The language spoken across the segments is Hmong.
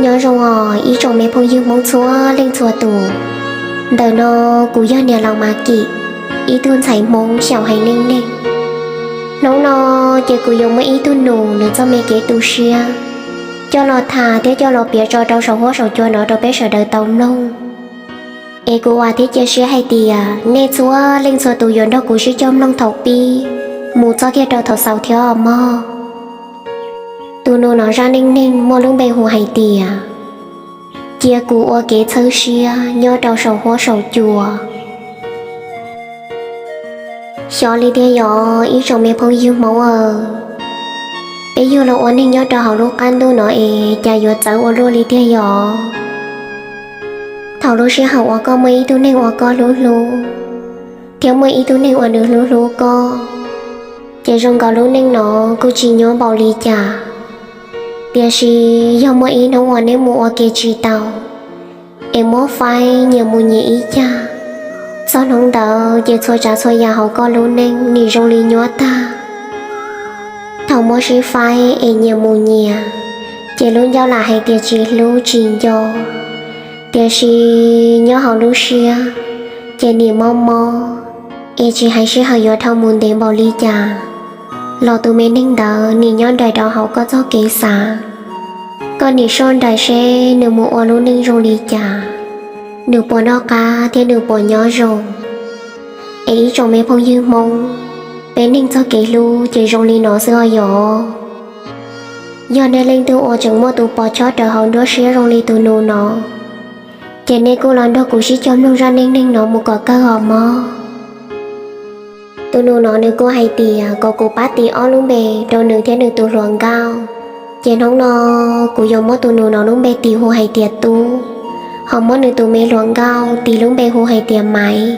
Nyob zoo os ib tsoom me phooj ywg Hmoob txhua leej txhua tus. Ntawm no kuv yog niam laus Mas Kim, ib tug ntxhais Hmoob xyaum heev neej neeg. Hnub no ces kuv yuav muaj ib tug nus nws txoj me kev tu siab coj los tham thiab coj los piav tso rau saum huab saum cua no rau peb sawv daws tau mloog. Es kuv vam thiab cia siab hais tias nej txhua leej txhua tus yuav nrog kuv sib coj mloog thaum pib mus txog kiag rau thaum xaus thiab os mog. Tus nus no zaj neej neeg muaj lub npe hu hais tias cia kuv ua kev txhawb siab nyob rau saum huab saum cua. Xyov li tiag yog ib tsoom me phooj ywg Hmoob aw, peb yug los ua neeg nyob rau hauv lub qab ntuj no es cas yuav txawv ua luaj li tiag yog? Thaum lub sij hawm uas koj muaj ib tug neeg uas koj hlub hlub, thiab muaj ib tug neeg uas nws hlub hlub koj, ces zoo nkaus lub neej no kuj tsis nyuaj npaum li cas. Tiam sis yog muaj ib hnub uas neb mus ua ke tsis tau, es muab faib nyias mus nyias ib cag, txog hnub ntawd ces txhua tsav txhua yam hauv koj lub neej nim zoo li nyuab tag. Thaum muab sib faib es nyias mus nyias, ces lub ncauj lam hais tias tsis hlub tsis nco, tiam sis nyob hauv lub siab ces nim mob mob, es tsis hais sij hawm yuav dhau mus ntev npaum li cas los tus me neeg ntawd nim nyob nraim rau hauv koj txoj kev xav. Koj nim soj nraim seb nws mus ua lub neej zoo li cas, nws puas noj qab thiab nws puas nyob zoo. Es ib tsoom me phooj ywg Hmoob, peb neeg txoj kev hlub ces zoo li no xwb os yog. Yog nej leej twg uas tseem muaj tus pom chob rawv hauv nruab siab zoo li tus nus no, ces nej kuj los nrog kuv sib cog mloog zaj neej neeg no mus kom kawg os mog. Tus nus no nws kuj hais tias kom kuv pab tis ob lub npe rau nws thiab nws tus hluas nkauj. Ces hnub no kuv yuav muab tus nus no lub npe tis hu hais tias Tub, ho muab nws tus me hluas nkauj tis lub npe hu hais tias Maiv.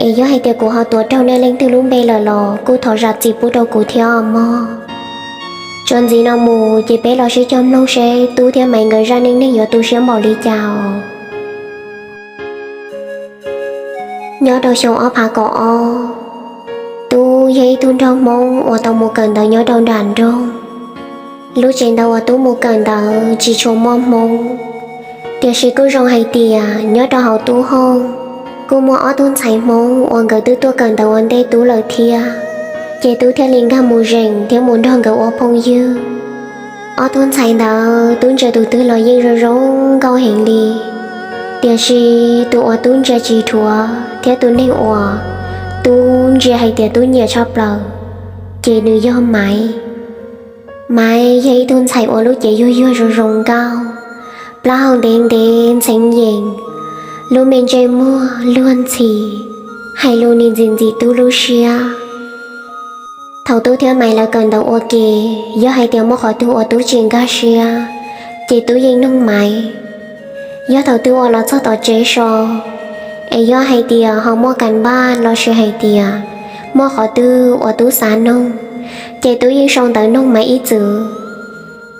Es yog hais tias kuv ho tuav raug nej leej twg lub npe lawm los kuj thov zam txim pub rau kuv thiab os mog. Txuas ntxiv no mus ces peb los sib cog mloog seb Tub thiab Maiv nkawd zaj neej neeg yuav tu siab npaum li cas os. Nyob rau xyoo ob phav kaum ob, Tub yog ib tug nraug Hmoob uas tau mus kawm ntawv nyob rau nram nroog. Lub tsev ntawd uas Tub mus kawm ntawd tsis tshua muaj Hmoob, tiam sis kuj zoo hais tias nyob rau hauv Tub hauj kuj muaj ob tug ntxhais Hmoob uas nkawd twb tuaj kawm ntawv ua ntej Tub lawm thiab, ces Tub thiaj li nkag mus zeem thiab mus nrog nkawd ua phooj ywg. Ob tug ntxhais ntawd Tub ntsia tus twg los yeej zoo zoo nkauj heev li, tiam sis tus uas Tub ntsia tsis dhuav thiab tus neeg uas Tub ntsia hais tias Tub nyiam tshaj plaws, ces nws yog Maiv. Maiv yog ib tug ntxhais uas lub cev yuag yuag zoo zoo nkauj, plaub hau ntev ntev ntxheev yees, lub me ntsej muag luag ntxhi, hais lus nim ntxim ntxim Tub lub siab. Thaum Tub thiab Maiv lawv kawm ntawv ua ke, yog hais tias muaj qhov twg uas Tub tsis nkag siab, ces Tub yeej noog Maiv. Yog thaum twg uas los txog tom tsev so, es yog hais tias ho muaj kas npaj lossis hais tias muaj qhov twg uas Tub xav noog, ces Tub yeej sau ntawv noog Maiv ib txwm.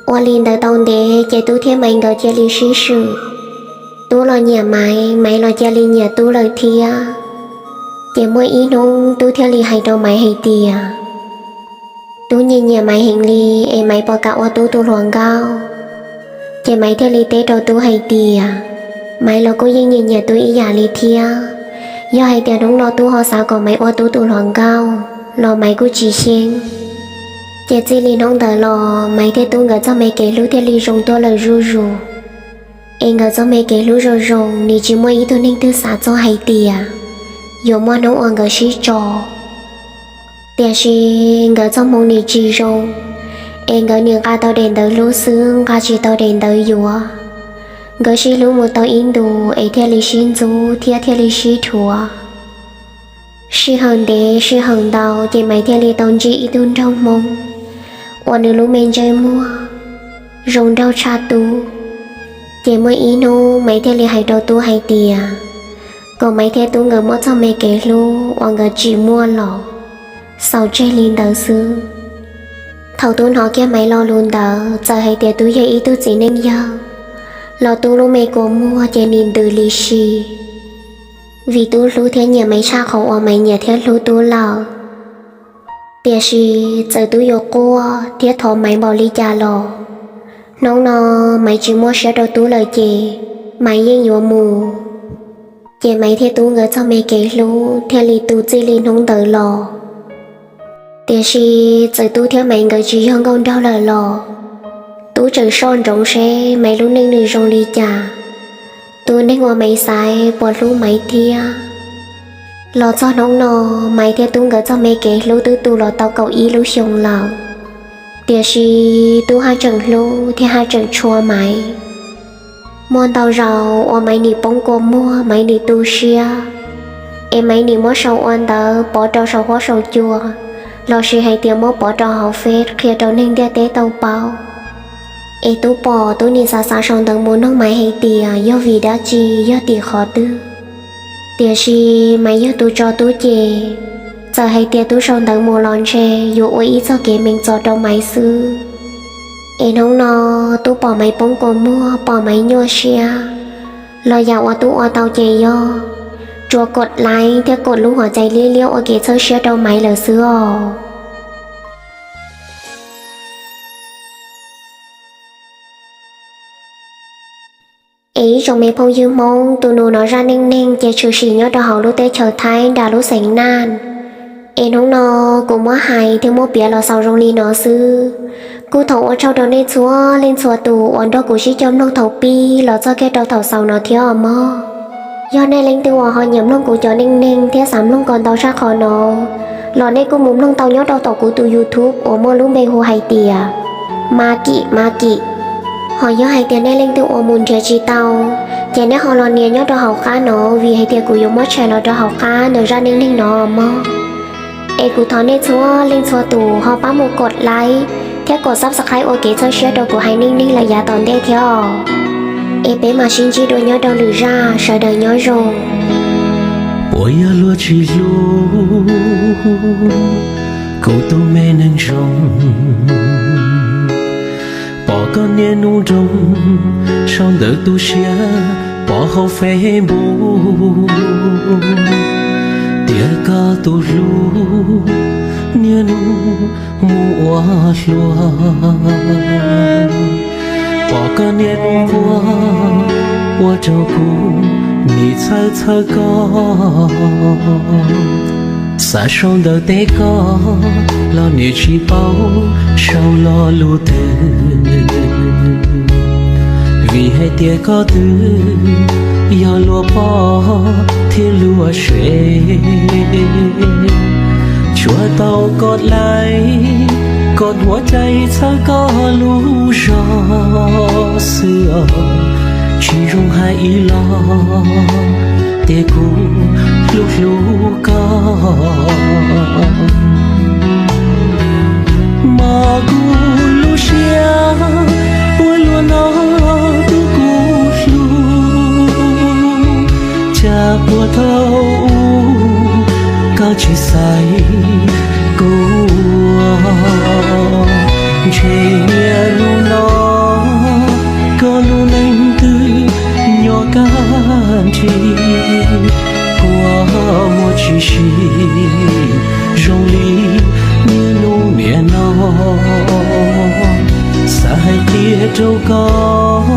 Ua li ntawd tau ntev ces Tub thiab Maiv nkawd cia li sib swm. Tub los nyiam Maiv, Maiv los cia li nyiam Tub lawm thiab. Ces muaj ib hnub Tub thiaj li hais rau Maiv hais tias, Tub nyiam nyiam Maiv heev li, es Maiv puas kam ua Tub tus hluas nkauj? Ces Maiv thiaj li teb rau Tub hais tias, Maiv los kuj yeej nyiam nyiam Tub ib yam li thiab. Yog hais tias hnub no Tub ho xav kom Maiv ua Tub tus hluas nkauj los Maiv kuj tsis xyeeb. Ces txij li hnub ntawd los Maiv thiab Tub nkawd txoj me kev hlub thiaj li zoo tuaj lawm zuj zus. Es nkawd txoj me kev hlub zoo zoo, nim tsis muaj ib tug neeg twg xav txog hais tias yuav muaj hnub uas nkawd sib tso. Tiam sis nkawd txoj hmoo nim tsis zoo, es nkawd nim nqa tau daim ntawv hlub xwb nqa tsis tau daim ntawv yuav. Nkawd sib hlub mus tau ib ntus es thiaj li sib ntxub thiab thiaj li sib dhuav. Sij hawm ntev sij hawm ntau ces Maiv thiaj li tau ntsib ib tug nraug Hmoob uas nws lub me ntsej muag zoo nraug tshaj Tub. Ces muaj ib hnub Maiv thiaj li hais rau Tub hais tias kom Maiv thiab Tub nkawd muab txoj me kev hlub uas nkawd tsim muaj los xaus tseg li ntawd xwb. Thaum Tub hnov kiag Maiv lo lus ntawd, txawm hais tias Tub yog ib tug txiv neej yawg los Tub lub me kua muag ces nim ntws li si, vim Tub hlub thiab nyiam Maiv tshaj qhov uas Maiv nyiam thiab hlub Tub lawm. Tiam sis txawm Tub yuav quaj thiab thov Maiv npaum li cas los Hnub no Maiv tsis muaj siab rau Tub lawm ces Maiv yeej yuav mus. Ces Maiv thiab Tub nkawd txoj me kev hlub thiaj li tu txij li hnub ntawd los. Tiam sis txawm Tub thiab Maiv nkawd tsis yog nkauj nraug lawm los Tub tseem soj ntsoov seb Maiv lub neej nws zoo li cas, tus neeg uas Maiv xaiv puas hlub Maiv thiab. Los txog hnub no, Maiv thiab Tub nkawd txoj me kev hlub twb tu los tau kaum ib lub xyoo lawm. Tiam sis Tub haj tseem hlub thiab haj tseem tshua Maiv. Muaj ntau zaus uas Maiv nim poob kua muag, Maiv nim tu siab, es Maiv nim muab sau ua ntawv pov rau saum huab saum cua, lossis hais tias muab pov rau hauv Face qhia rau neeg ntiaj teb tau paub. Es Tub pom Tub nim xav xav sau ntawv mus noog Maiv hais tias yog vim dab tsi, yog tim qhov twg. Tiam sis Maiv yog tus tso Tub ces, txawm hais tias Tub sau ntawv mus los ntshe yuav ua ib txoj kev meem txom rau Maiv xwb. Es hnub no Tub pom Maiv poob kua muag, pom Maiv nyuaj siab, los yam uas Tub ua tau ces yog tsuas kov like thiab kov lub huam cai liab liab ua kev txhawb siab rau Maiv lawm xwb os. Es ib tsoom me phooj ywg Hmoob, tus nus no zaj neej neeg ces tshwm sim nyob rau hauv lub teb chaws Thaib nram lub xeev Naj. Es hnub no kuv muab hais thiab muab piav los xaus zoo li no xwb. Kuj thov ua tsaug rau nej txhua leej txhua tus uas nrog kuv sib coj mloog thaum pib los txog kiag rau thaum xaus no thiab os mog. Yog nej leej twg uas ho nyiam mloog kuv cov neej neeg thiab xav mloog kom ntau tshaj qhov no, los nej kuj mus mloog tau nyob rau tom kuv tus YouTube uas muaj lub npe hu hais tias Maki Maki. Ho yog hais tias nej leej twg uas mus nrhiav tsis tau, ces nej ho los nias nyob rau hauv qab no, vim hais tias kuv yuav muab tshais los rau hauv qab ntawm zaj neej neeg no mog. Es kuv thov nej txhua leej txhua tus ho pab mus kov like thiab kov subscribe ua kev txhawb siab rau kuv haiv neej neeg lawm yav tom ntej thiab os. Es peb mam sib ntsib dua nyob rau lwm zaj, sawv daws nyob zoo. Puas yog luag tsis hlub kuv tus me neeg zoo? Pom koj niaj hnub nroo sau ntawv tu siab pov hauv Facebook, tias koj tus hlub niaj hnub mus ua hluas. Pom koj niaj hnub nquag ua rau kuv nim txhawj txhawj koj. Xav sau ntawv teb koj los nim tsis paub sau lo lus twg, vim hais tias koj twb yog luag pog thiab luag sev. Tsuas tau kov like, kov huam cai txhawb koj lub zog xwb os. Tsis zoo hais ib los tias kuv hlub hlub koj. Mas kuv lub siab puas luag no, tus kuv hlub, cas puas thaum ub koj tsis xaiv kuv. Ntshe niaj hnub no koj lub neej twb nyob kaj nrig, kua muag tsis sib zoo li niaj hnub niaj no. Xav hais tias rau koj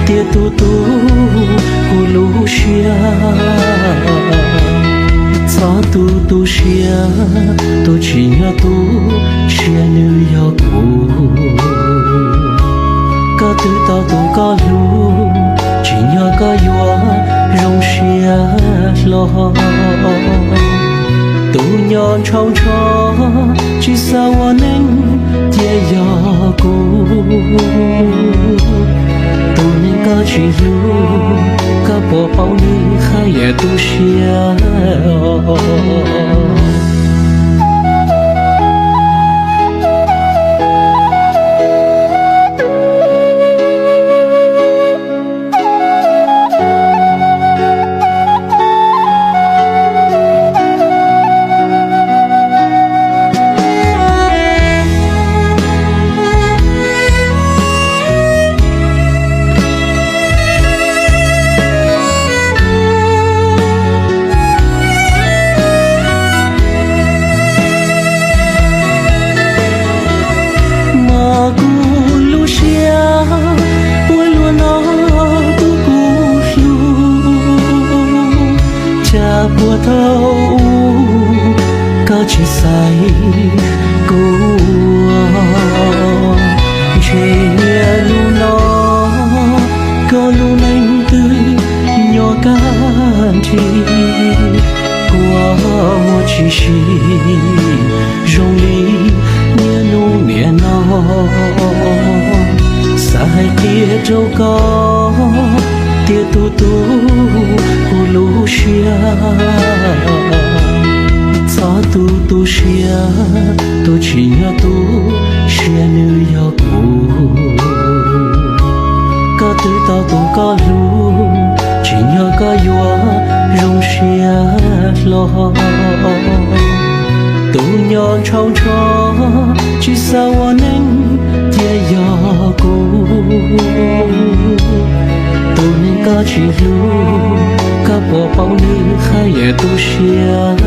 tias tus tub kuv lub siab, txhob tu tu siab, tus tsim nyog tu siab nws yog kuv. Koj twb tau tus koj hlub, tsim nyog koj yuav zoo siab hlo. Tus nyob ntshaus ntsho tsis xav ua neej cia yog kuv. Tus neeg koj tsis hlub, koj puas paub nws haj yam tu siab? Thaum ub koj tsis xaiv kuv, ntshe niaj hnub no koj lub neej twb nyob kaj nrig, kua muag tsis sib zoo li niaj hnub niaj no. Xav hais tias rau koj tiag tus tub kuv lub siab, txhob tu tu siab, tus tsim nyog tu siab nws yog kuv. Koj twb tau tus koj hlub, tsim nyog koj yuav zoo siab hlo. Tus nyob ntshaus ntsho, tsis xav ua neej cia yog kuv. Tus neeg koj tsis hlub, koj puas paub nws haj yam tu siab